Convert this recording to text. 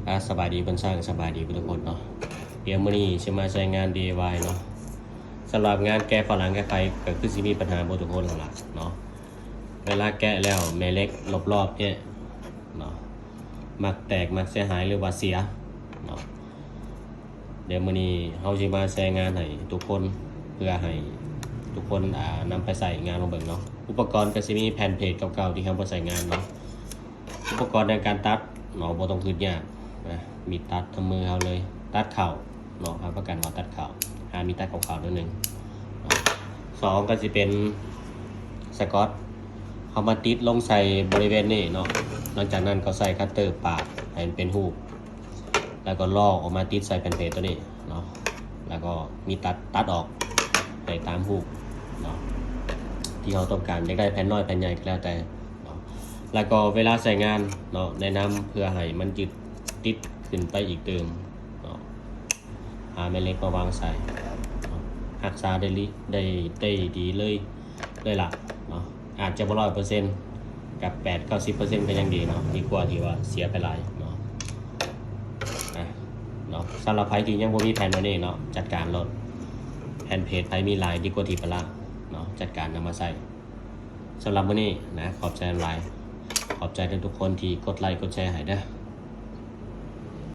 ອ່າ ສະບາຍດີເພື່ອນຊ່າງ ສະບາຍດີເບິດທຸກຄົນເນາະ. ດຽວມື້ນີ້ຊິມາໃຊ້ງານ ດີໄອວາຍ ເນາະ. ສຳລັບງານແກະຝຣັ່ງແກະໄຂ່ ກໍຄືຊິມີບັນຫາເບິດທຸກຄົນຫັ້ນລະເນາະ. ເວລາແກະແລ້ວ ແມ່ເຫຼັກລອບໆເນຍເນາະ ມັກແຕກ ມັກເສຍຫາຍ ຫຼືວ່າເສຍເນາະ. ດຽວມື້ນີ້ເຮົາຊິມາໃຊ້ງານໃຫ້ທຸກຄົນ ເພື່ອໃຫ້ທຸກຄົນ ອ່າ ນຳໄປໃຊ້ງານລອງເບິ່ງເນາະ. ອຸປະກອນກໍຊິມີແຜ່ນເພດເກົ່າໆທີ່ເຮົາບໍ່ໃຊ້ງານເນາະ. ອຸປະກອນໃນການຕັດເນາະ ບໍ່ຕ້ອງຄິດຍາກນະ ມີດຕັດນຳມືເຮົາເລີຍ ຕັດເຂົ້າເນາະ ຮັບປະກັນວ່າຕັດເຂົ້າ ຫາມີດຕັດຂາວໆໜ້ອຍໜຶ່ງເນາະ. ສອງກໍຊິເປັນສະກອດ ເຮົາມາຕິດລົງໃສ່ບໍລິເວນນີ້ເນາະ. ຫຼັງຈາກນັ້ນກໍໃຊ້ຄັດເຕີປາດໃຫ້ມັນເປັນຮູບ ແລ້ວກໍລອກອອກມາຕິດໃສ່ແຜ່ນເພດໂຕນີ້ເນາະ ແລ້ວກໍມີດຕັດ ຕັດອອກໃຫ້ຕາມຮູບເນາະ ທີ່ເຮົາຕ້ອງການ ຢາກໄດ້ແຜ່ນນ້ອຍແຜ່ນໃຫຍ່ກໍແລ້ວແຕ່ເນາະ. ແລ້ວກໍເວລາໃຊ້ງານເນາະ ແນະນຳເພື່ອໃຫ້ມັນຍຶດຕິດຂຶ້ນໄປອີກຕື່ມເນາະ ຫາແມ່ເຫຼັກມາວາງໃສ່ເນາະ ຮັກສາໄດ້ລີ ໄດ້ ໄດ້ດີເລີຍ ເລີຍລະເນາະ. ອາດຈະບໍ່ຮ້ອຍເປີເຊັນ ກັບແປດເກົ້າສິບເປີເຊັນກໍຍັງດີເນາະ ດີກວ່າທີ່ວ່າເສຍໄປຫຼາຍເນາະ. ອ່ະ ເນາະ ສຳລັບໃຜທີ່ຍັງບໍ່ມີແຜ່ນແບບນີ້ເນາະ ຈັດການໂລດ ແຜ່ນເພດໃຜມີຫຼາຍ ດີກວ່າທີ່ປະລະເນາະ ຈັດການນຳມາໃຊ້. ສຳລັບມື້ນີ້ນະ ຂອບໃຈຫຼາຍ ຂອບໃຈທຸກໆຄົນທີ່ກົດໄລກົດແຊໃຫ້ເດີ້.